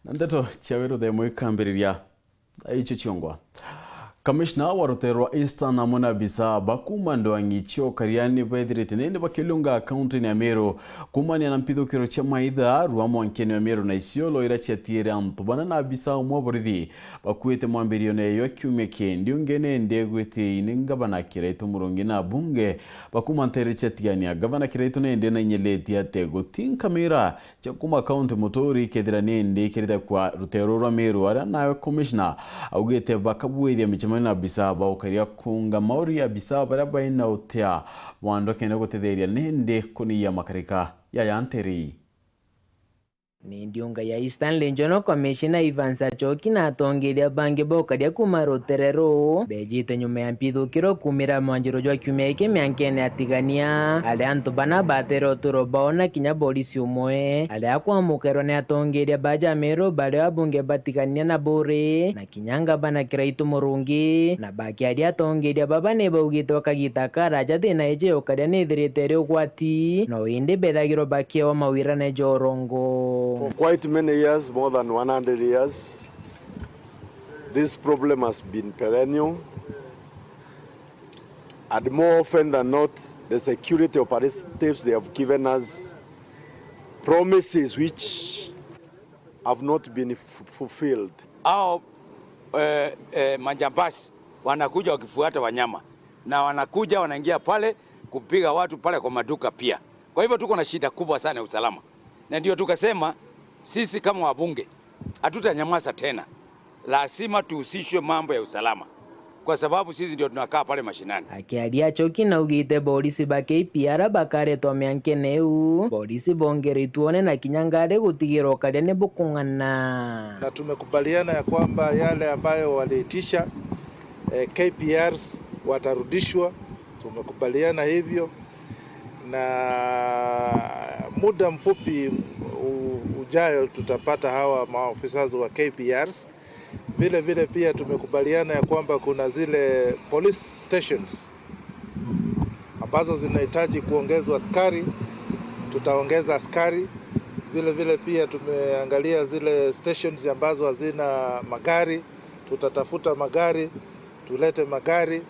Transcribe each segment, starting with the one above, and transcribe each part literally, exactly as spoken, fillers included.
Na ndeto cia wiruthe mwikambiriria icio ciongwa. Kamishna wa ruteere rwa Eastern amwe na abisa ba kuuma ndwang'i cia ukaria ni bethirite nindi bakiliunga kaunti-ini ya Meru kuumania na mpithukiro cia maitha rwa mwankene wa Meru na Isiolo iria ciatiire antu bana na abisa umwe wa borithi bakuite mwambirione jwa kiumia kii. Ndiunge nindi egwitiini ngavana Kiraitu Murungi na abunge ba kuuma nteere cia tigania. Ngavana Kiraitu nindi nainyilitie ati guti nkamira cia kuuma kaunti Muturi ikethira nindi ikirite kwa ruteere ruu rwa Meru, aria nawe commissioner augite bakabuithia micemanio na abisa ba ukaria kuunga mauri abisa baria baina utia bwandokene gutetheria nindi kuniia makarika yaya nteere ii. Ni ndiunga ya Eastern Regional Commissioner Evans Achoki na atongeria bangi ba ukaria kuuma ruteere ruu bejite nyuma ya mpithukiro kuumira mwanjiro jwa kiumia giki miankene ya tigania, aria antu bana batere uturo bwao na kinya borisi umwe, aria akwamukairwa ni atongeria ba ja Meru baria abunge ba tigania na Buri na kinya ngavana Kiraitu Murungi. Na bakiaria atongeria baba ni baugite o kagita karaja thina iji ya ukaria ni ithirite iri ugwati, no indi bethagirwa bakiewa mawirane ja urongo. For quite many years, more than one hundred years, this problem has been perennial. And more often than not, the security operatives they have given us promises which have not been f-, fulfilled. Hao, eh, eh, majambazi wanakuja wakifuata wanyama, na wanakuja wanaingia pale kupiga watu pale kwa maduka pia. Kwa hivyo tuko na shida kubwa sana ya usalama, na ndio tukasema sisi kama wabunge hatutanyamaza tena. Lazima tuhusishwe mambo ya usalama, kwa sababu sisi ndio tunakaa pale mashinani. Akiaria Achoki naugite borisi ba K P R bakaretwa miankene iu, borisi bongereitwe one na kinya ngari gutigira ukaria ni bukung'ana. Na tumekubaliana ya kwamba yale ambayo waliitisha, eh, K P Rs watarudishwa. Tumekubaliana hivyo, na muda mfupi u-, ujayo tutapata hawa maofisa wa K P Rs. Vile vile pia tumekubaliana ya kwamba kuna zile police stations ambazo zinahitaji kuongezwa askari, tutaongeza askari. Vile vile pia tumeangalia zile stations ambazo hazina magari, tutatafuta magari, tulete magari.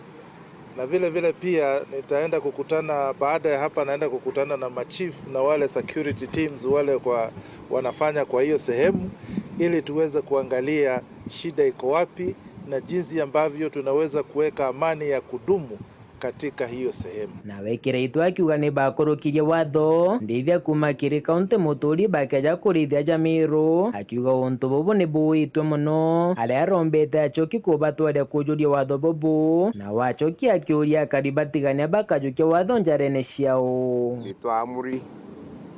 Na vile vile pia nitaenda kukutana, baada ya hapa naenda kukutana na machief na wale security teams wale kwa, wanafanya kwa hiyo sehemu, ili tuweze kuangalia shida iko wapi na jinsi ambavyo tunaweza kuweka amani ya kudumu katika hiyo sehemu. Nawe Kiraitu akiuga ni bakurukirie watho ndithia kuuma kiri kaunti Muturi bakeja kurithia ja Meru, akiuga untu bubu ni buitwe mono, aria arombete Achoki kubatwaria kujuria watho bubu, na Achoki akiuria akari batigania bakajukia watho njarene ciao. Tulitoa amri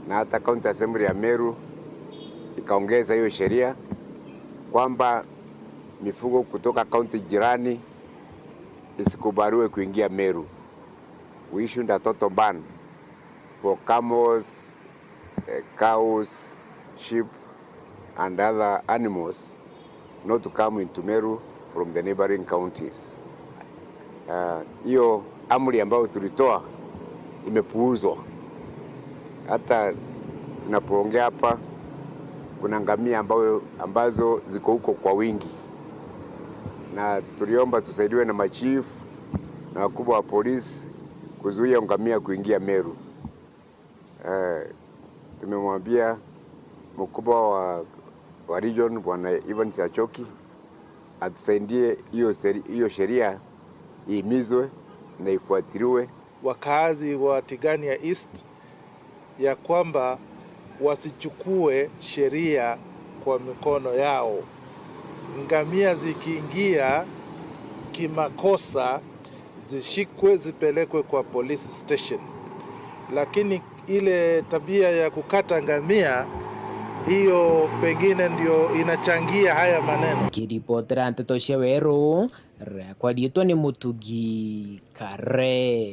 na hata County Assembly ya Meru ikaongeza hiyo sheria kwamba mifugo kutoka kaunti jirani isikubaliwe kuingia Meru. We issued a total ban for camels, eh, cows, sheep and other animals not to come into Meru from the neighboring counties. Ah, hiyo amri ambayo tulitoa imepuuzwa. Hata tunapoongea hapa, kuna ngamia ambayo, ambazo ziko huko kwa wingi, na tuliomba tusaidiwe na machief na wakubwa wa polisi kuzuia ngamia kuingia Meru. Eh, tumemwambia mkubwa wa, wa region, Bwana Evans Achoki, atusaidie hiyo seri-, hiyo sheria ihimizwe na ifuatiliwe. Wakaazi wa Tigania East ya kwamba wasichukue sheria kwa mikono yao. Ngamia zikiingia kimakosa, zishikwe, zipelekwe kwa police station. Lakini ile tabia ya kukata ngamia, hiyo pengine ndio inachangia haya maneno. Kiripotera nteto cia Weru, riakwa riitwa ni Mutugi Kare.